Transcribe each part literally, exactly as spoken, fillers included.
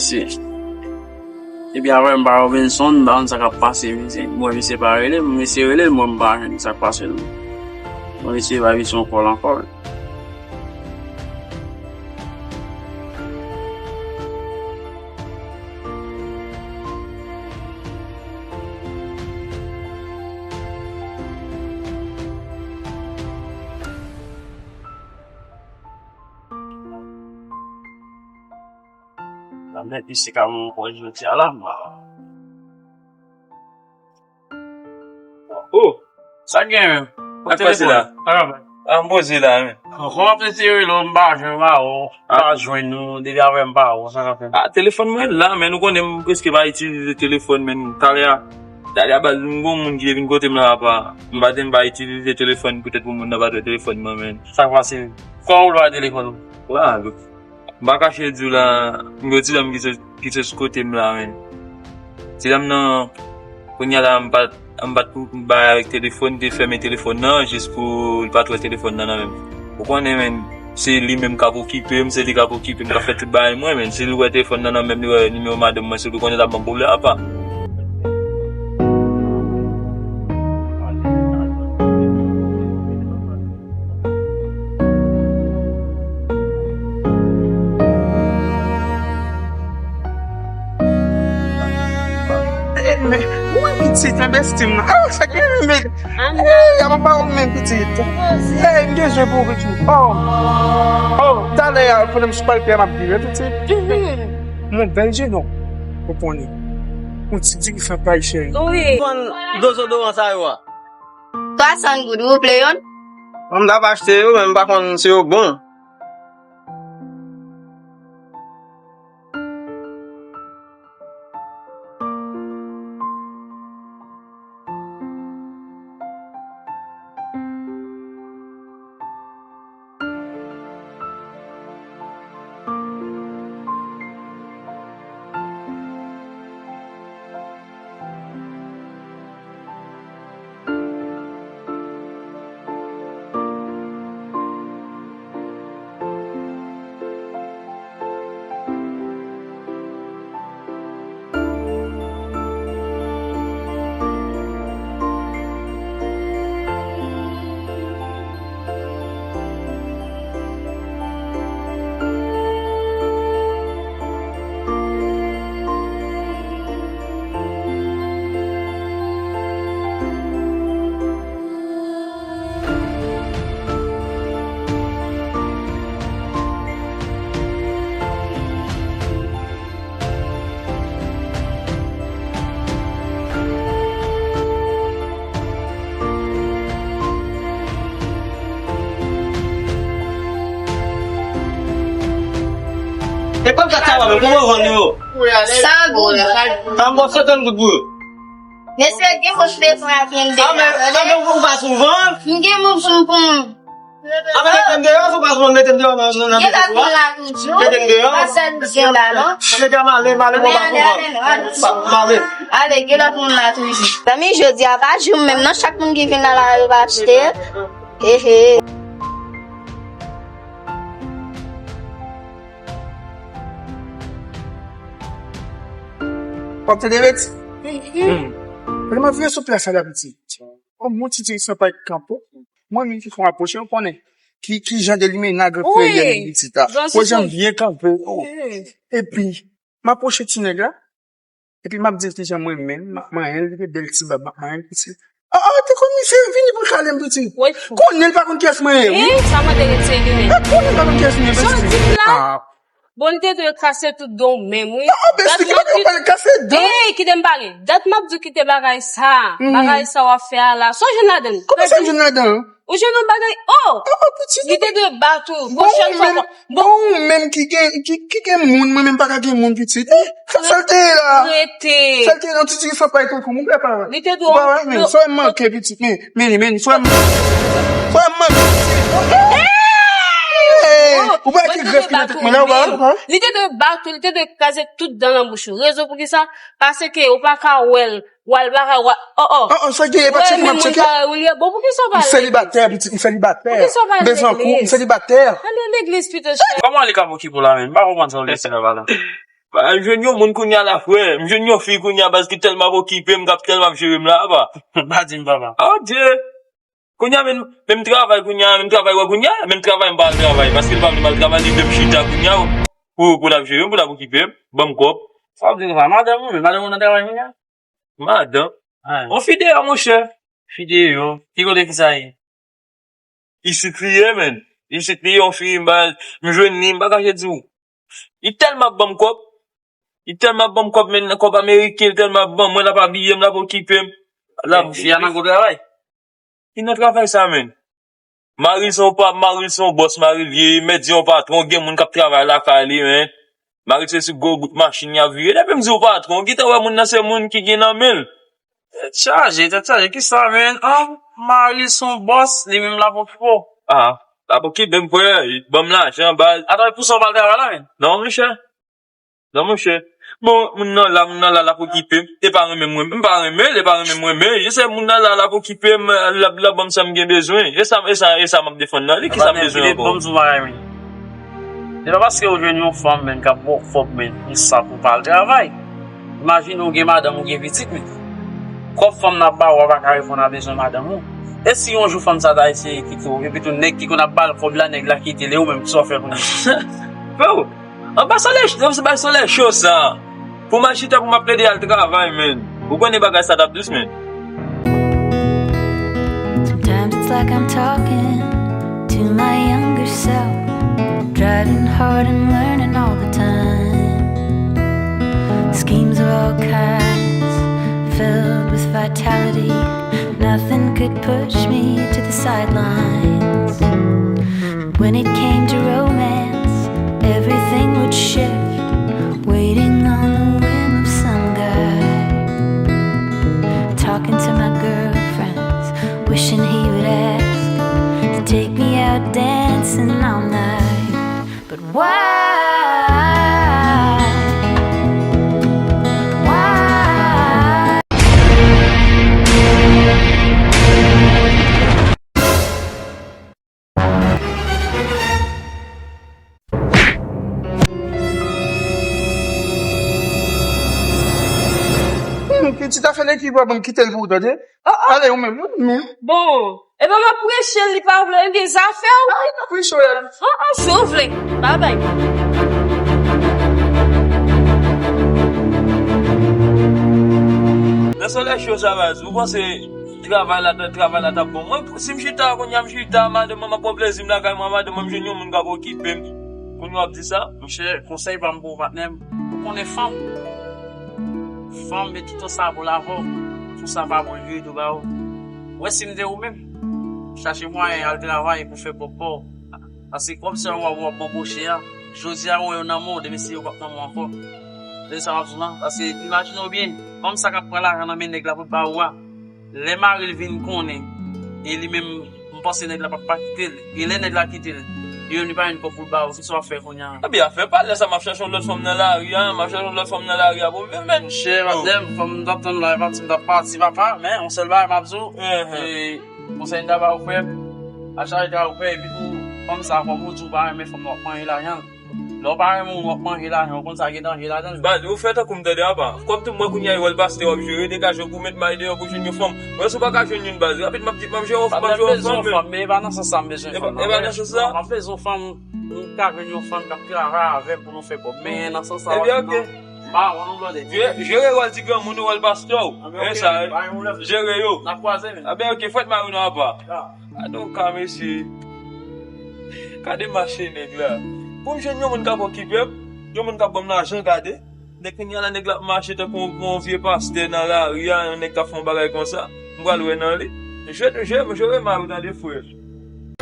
Mesye. Epi apre m pa Robinson, m pa konn sa k ap pase, mesye. Mwen, mesye pa rele m, mesye rele l, mwen m pa jwenn sa k pase l. Mwen, mesye pa vin sou kòl ankò. Nan men pisi ka moun kò jodi a la. Oh, sa gen menm? Sa k pase la? Ah, m poze la, men. Kòman ap eseye rele w, m pa jwenn, m pa wè w, m pa jwenn ou, depi apre m pa wè w, sa k ap fè? Ah, telefòn mwen la, men ou konnen m prèske pa itilize telefòn, men talè a, talè a baz m gon moun ki te vin kote m la apa, m pa te m pa itilize telefòn poutèt pou moun nan pa t wè telefòn mwen, men. Sa k pase? Kòman ou pa wè telefòn ou? Wa, m pa kache di w la, m gen yon ti dam ki sot, ki sot sou kote m la, men. Ti dam nan, kounye a la, m pa t, m pa t bay avèk telefòn, te fèmen telefòn nan, jis pou l pa t wè telefòn nan nan men m. Ou konnen, men, se li menm k ap okipe m, se li k ap okipe m, k ap fè tout bagay mwen, men. Si l wè telefòn nan nan men m, li wè nimewo madanm mwen, se li konnen l ap ban m pwoblèm apa. Eh, men, ou wè pitit, enbèstim nan. Ah, sa gen, men. Eh, a pa pawòl men, pitit. Eh, m gen zye pou ou, pitit. Oh, oh, talè a, pandan m sou palpe a, m ap viv, pitit. Mon bèl zye, non. Ou konnen. Yon ti diri san pay, cheri. Wi. Fann dozodorant sa yo a. Twa san goud, ou vle youn? Mwen, m t ap achte yo, men m pa konn si yo bon. E pa m ka taba men kòman w vann yo? San goud. An bon, senkant goud pou yo. Mesye, gen moun ki bezwen ap vin deyò. Ah, men, ah, men ou pa souvan? M gen moun pou m, pou m. Ah, men mete m deyò, si w pa souvan mete m deyò nan, nan, nan. Gen lòt moun la toujou. Mete m deyò. Pa sèl misye la, non. Nèg a m ale, m ale, men ou pa souvan. M ale. Ale, gen lòt moun la toujou. Zanmi, jodi a pa jou m menm, non, chak moun ki vin la, la, yo pa achte. Ehe. W ap tande, Beti? Kote m ap vire sou plas la, pitit? O, mon ti diri san pay kanpe. Mwen menm ki fè yon apwoche, ou konnen ki, ki jan de limena gen kreyè li pitit la. Ou jan byen kanpe. Epi, m apwoche ti nèg la. Epi m ap di l kijan mwen menm, m ap manyen l, li gen bèl ti bab, m ap manyen l, pitit. Oh, oh, te konn misye vini pou l kale m, pitit. Konnen l pa konn kiyès mwen ye, wi. Sa mande retire li menm. Konnen l pa konn kiyès mwen ye, pitit. Jan w di m la. Bon, li te dwe kase tout dan w menm, wi. Non, besti, ki kote w pale kase dan? Ey, kite m pale. Dat m ap di w kite bagay sa. Bagay sa w ap fè a la. Sa w jwenn ladan l? Kòman sa m jwenn ladan? Ou jwenn yon bagay? Oh! Oh, oh, pitit. Li te dwe bat ou. Bon, pwochèn fwa, bon, bon, ou menm ki gen, ki, ki gen moun, mwen menm pa ka gen moun, pitit. Eh, sa, sa l te ye la? Rete. Sa l te ye nan ti diri san pay tankou m, ou pa wè? Li te dwe. Ou pa wè, men, sa w manke, pitit, men, men, men, sa w, sa w manke, pitit. Ou pa wè ki grèf ki nan tèt mwen la, ou pa wè? Li te dwe bat ou, li te dwe kraze tout dan nan bouch ou. Rezon pou ki sa? Paske ou pa ka wè l. W al bagay, w al, oh, oh. Oh, oh, sa gen, e pa tcheke m ap tcheke. Bon, poukisa w pa al legliz? M selibatè, pitit, m selibatè. Poukisa w pa al legliz? M bezwen kou, m selibatè. Ale legliz pito, cheri. Kòman li ka okipe w la menm? M pa konprann sa w lese la, la. M jwenn yon moun kounye a la, frè. M jwenn yon fi kounye a, baz, ki tèlman ap okipe m, k ap tèlman ap jere m la, apa. Pa di m, papa. Oh, Dye. Kounye a, menm, menm travay kounye a, menm travay wè kounye a, menm travay m pa al travay, paske l pa vle m al travay, li vle m chita kounye a, pou, pou l ap jere m, pou l ap okipe m, ban m kòb. Sa w ap di konsa, madanm ou, men madanm ou nan travay kounye a? Madanm. An. On fi deyò, monchè. Fi deyò. Ki kote fi sa ye? Isit li ye, menn. Isit li ye, on fi, m pa, m jwenn li, m pa kache di w. Li tèlman ap ban m kòb. Li tèlman ap ban m kòb, menn, kòb ameriken, li tèlman ap ban mwen, l ap abiye m, l ap okipe m. L ap... Men fi a nan gwo travay? Ki nan travay sa, menn? Mari l se yon pa, mari l se yon bòs, mari l ye, mèt di yon patwon, gen moun k ap travay lakay li, menn. Mari l se sou gwo bout machin y ap vire. Depi m di w patwon, ou gentan wè moun nan se moun ki gen nan men l. Tèt chaje, tèt chaje, kisa, menn? Ah, mari l se yon bòs, li menm l ap okipe w. Ah, l ap okipe m, frè, li ban m lajan, baz. Atò, e pou sa w pa al travay la, menn? Non, monchè. Non, monchè. Bon, moun nan la, moun nan la, l ap okipe m. E pa renmen mwen, m pa renmen l, e pa renmen mwen, men, je se moun nan la, l ap okipe m, l ap, l ap ban m sa m gen bezwen. E sa, e sa, e sa m ap defann nan li, ki sa m bezwen ankò? Ban m di w bagay, men. Se pa paske w jwenn yon fanm, men, k ap ba w kòb, men, konsa pou w pa al travay. Imajine w gen madanm, ou gen pitit, men. Kòb fanm nan ap ba w, w pa ka reponn a bezwen madanm ou. E si yon jou fanm sa ta eseye kite w, epi tou nèg ki konn ap ba l kòb la, nèg la kite l, e ou menm, kisa w ap fè kounye a? Frè, anba solèy, anba solèy cho sa, pou m al chita, pou m ap plede al travay, menn. Ou konnen bagay sa t ap dous, menn. Sometimes it's like I'm talking to my younger self, driving hard and learning all the time. Schemes of all kinds, filled with vitality, nothing could push me to the sidelines. When it came to romance, everything would shift, waiting on the whim of some guy. Talking to my girlfriends, wishing he would ask to take me out dancing all night. But why? Why? Hmm, pitit afè lekip, bon, kite l pou ou, tande? Ah, ah. Ale, ou menm, ou menm. Bon, epa m ap preche l, li pa vle, ebyen, zafè w. Ah, li pa preche w, la. Ah, ah, si w vle. Babay. Nan solèy cho sa, baz, ou panse travay la, travay la t ap bon? Mwen, si m chita, kounye a m chita, madanm mwen, m ap pran plezi m lakay mwen, madanm mwen, m jwenn yon moun k ap okipe m. Kounye a w ap di sa? Monchè, konsèy pa m pou ou, patnè m, ou konnen fanm. Fanm met tout sa pou l avè w. Tout sa pa bon, li vire do ba ou. Wè, si m te ou menm, chache mwayen al travay pou fè pwòp pa w. Paske kòb sa w ap, w ap banboche a, jodi a ou wè yo nan men w, demen si yo p ap nan men w ankò. Se sa m ap di w lan. Paske imajine w byen, fanm sa k ap pran lajan nan men nèg la pou l ba ou a, lè mari l vin konnen, e li menm, m panse nèg la p ap pa kite l. E lè nèg la kite l, li menm li pa jwenn kòb pou l ba ou, kisa w ap fè kounye a? Ebyen, afè pa l, lè sa m ap chache yon lòt fanm nan lari a, m ap chache yon lòt fanm nan lari a pou m viv, menn. Monchè, patnè m, fanm m t ap tann la, e pati m t ap pati, papa, men yon sèl bagay m ap di w, e, konsèy m ta ba w, frè m, al chache travay, frè, epi tou, fanm sa, kòm ou di, ou pa renmen fanm nan, w ap manje lajan l. Lè w pa renmen moun, w ap manje lajan, ou konn sa gen danje ladan l. Baz, ou fè tankou m tande apa. Kòm tou mwen kounye a, e wòl pastè w ap jere, degaje w pou w met may deyò pou jwenn yon fanm. Mwen, si w pa ka jwenn youn, baz, rapid, m ap di, m ap jere yon fanm, m ap jere yon fanm, men. Ebyen, m bezwen yon fanm, men e pa nan sans sa m bezwen fanm nan. E pa nan sans sa? M ap bezwen yon fanm, m ka jwenn yon fanm k ap travay avè m pou nou fè kòb. Men nan sans sa, ebyen, ok. M pa wè nou blòdè. Jere, jere wòl ti granmoun ou, wòl pastè w. Ebyen, ok, sa, pa gen pwoblèm. Jere yo. N ap kwaze, men. Ebyen, ok, fwèt mari w nan apa. Gade yon ka, mesye. Gade mache nèg la. Pou m jwenn yon moun k ap okipe m, yon moun k ap ban m lajan, gade. Nèg kounye a la, nèg la ap mache tankou yon, yon vye pastè nan lari a, yon nèg k ap fè yon bagay konsa. M pral wè nan li. Jere, jere, jere mari w, tande, frè.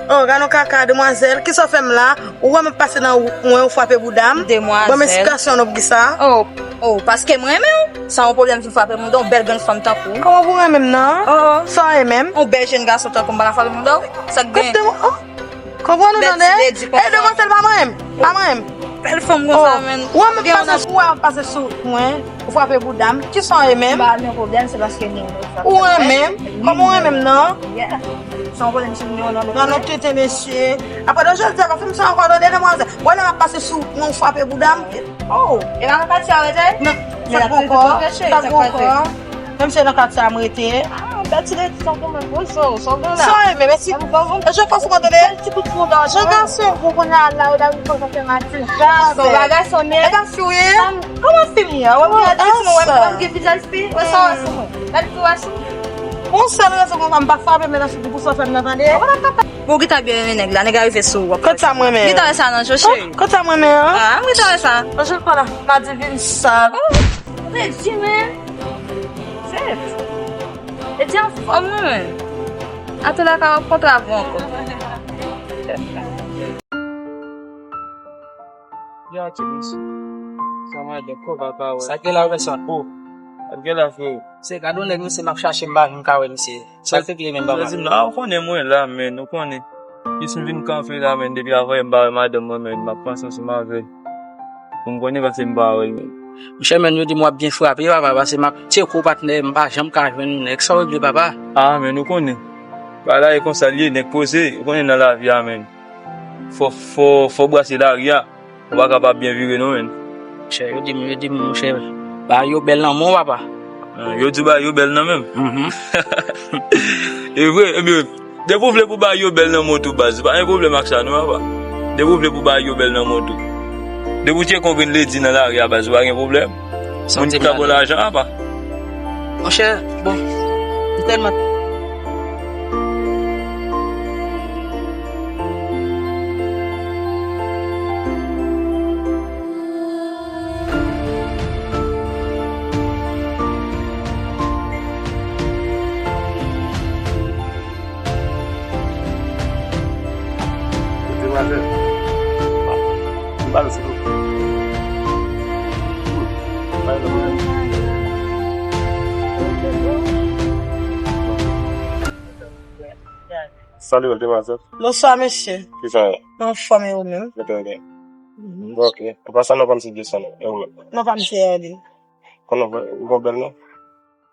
Oh, gade yon kaka, demwazèl. Kisa w fè m la? Ou wè m ap pase nan wout mwen, ou frape bouda m? Demwazèl. Ban m esplikasyon non pou kisa? Oh, oh, paske m renmen w. Sa yon pwoblèm si w frape m, yon bèl grenn fanm tankou w. Kòman pou w renmen m nan? Oh, oh. Sa w renmen m? Yon bèl jèn gason tankou m, pa ka frape bouda w? Sa k gen? Kote w, oh. Konprann ou tande? Bèl ti ledi konsa. E demwazèl pa renmen m. Pa renmen m. Bèl fanm konsa, oh, menn. Ou wè m ap pase sou, ou wè m ap pase sou mwen. Ou frape bouda m. Kisa w renmen m? M pa gen pwoblèm, se paske gen yon lòt fanm. Ou renmen m? Kòman w renmen m nan? Yeah. Se yon pwoblèm si m gen yon lòt. Nan nou tete mesye. Apre de jodi a, pa fè m sa ankò, tande, demwazèl. Wè lè m ap pase sou ou, non, w frape bouda m. Oh, e pa nan katye a w rete? Men, sa k gen ankò? Sa k gen ankò? Menm se nan katye a m rete. Ah, bèl ti ledi, son granmoun, bon, son, son gran la. Sa, men, men si, e je fòs mwen, tande. Bèl ti kout fondò. Je gason, bon, kounye a la, ou ta vin fè matin. Gason, pa gason, men. E pa fi w ye? Kòman fi m ye? Wè, mwen, ti moun, wè, mwen gen vizaj fi, wè sa, wè sou mwen. Gade fi w sou mwen. Yon sèl rezon, mwen, m pa frape, men nan figi pou sa w fè m nan, tande. Bon, ou gentan byen renmen nèg la, nèg la rive sou ou. Kot sa m renmen? Gentan wè sa nan je, cheri. Kot sa m renmen an? Ah, m gentan wè sa. Anjel pa la. Madivin sal. Oh, redi, men. Sèt. Redi anfòm, wi, men. Atò la ka rankontre avè w ankò. Ya, ti mesye. Sa madan kò pa ka wè. Sa gen la, Robinson? Oh. Sa gen la, frè? Se gade yon nèg, misye, m ap chache, m pa janm ka wè misye. Sa l te vle menm, papa? Di m la, ou konnen mwen la, men, ou konnen. Jis m vin kanpe la, men, depi avanyè m pa wè madanm mwen, men, m ap panse ansanm avè l. Pou m konnen, paske m pa wè l, men. Monchè, men, yo di m w ap byen frape, papa, paske m ap tcheke w, patnè, m pa janm ka jwenn yon nèg. Sa w regle, papa? Ah, men, ou konnen. Bagay la e konsa l ye, nèg poze, ou konnen nan lavi a, men. Fò, fò, fò w brase lari a. Ou pa kapab byen vire non, menn. Monchè, yo di m, yo di m, monchè, bagay yo bèl nan men w, papa. Ah, yo di w bagay yo bèl nan men m. Mhm. E vre, ebyen, depi w vle pou bagay yo bèl nan men w tou, baz, pa gen pwoblèm ak sa non, papa. Depi w vle pou bagay yo bèl nan men w tou. Depi w tcheke yon grenn ledi nan lari a, baz, ou pa gen pwoblèm. Moun ki ka ba w lajan, papa. Monchè, bon, m tèlman Salut, demwazèl. Bonswa, mesye. Kijan w ye? Mwen anfòm, e ou menm? Mwen trè byen. Mhm. Ok. An pasan, non pa m se Jason, e ou menm? Non pa m se Erline. Konnen w gon bèl non?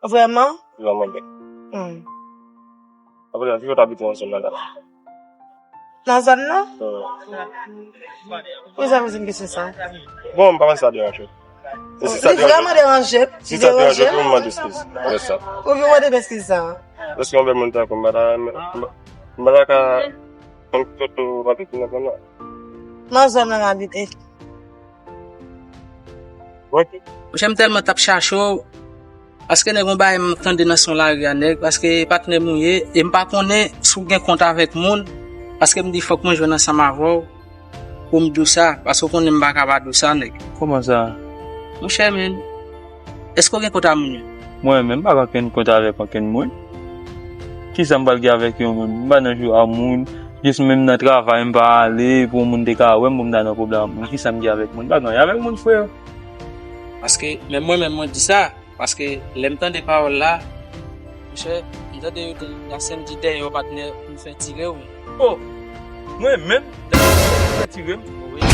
Vrèman? Vrèman bèl. Hmm. Apre, ki kote w abite nan zòn nan la? Nan zòn nan? Hmm. Poukisa w poze m kesyon sa? Bon, m pa panse sa deranje w. E si sa deranje w, vrèman deranje, si sa deranje w, tou, m mande eskiz. Yes, sir. Ou vin mande m eskiz sa? Paske yon bèl moun tankou m, m pa ta, m pa, m pa ta ka konn ki kote w abite nan zòn nan. Nan zòn nan m abite. Monchè, m tèlman t ap chache w, paske nèg, yon bagay m tande nan son lari a, nèg, paske patnè m ou ye, e m pa konnen si w gen kont avèk moun, paske m di fòk mwen jwenn ansanm avè w pou m di w sa, paske w konnen m pa ka pa di w sa, nèg. Kòman sa? Monchè, men, èske w gen kont a moun yo? Mwen menm, m pa gen okenn kont avèk okenn moun. Kisa m pral gen avèk yon moun? M pa nan jou a moun. Jis menm nan travay, m pa ale pou yon moun te ka wè m, pou m ta nan pwoblèm ak moun. Kisa m gen avèk moun? M pa gen anyen avèk moun, frè. Paske, menm mwen menm, mwen di sa. Paske, lè m tande pawòl la, monchè, m tande yo di, Yasen di dèyè yon patnè pou m fè tire w. Oh! Mwen menm, dèyè yon patnè pou m fè tire m? Wi.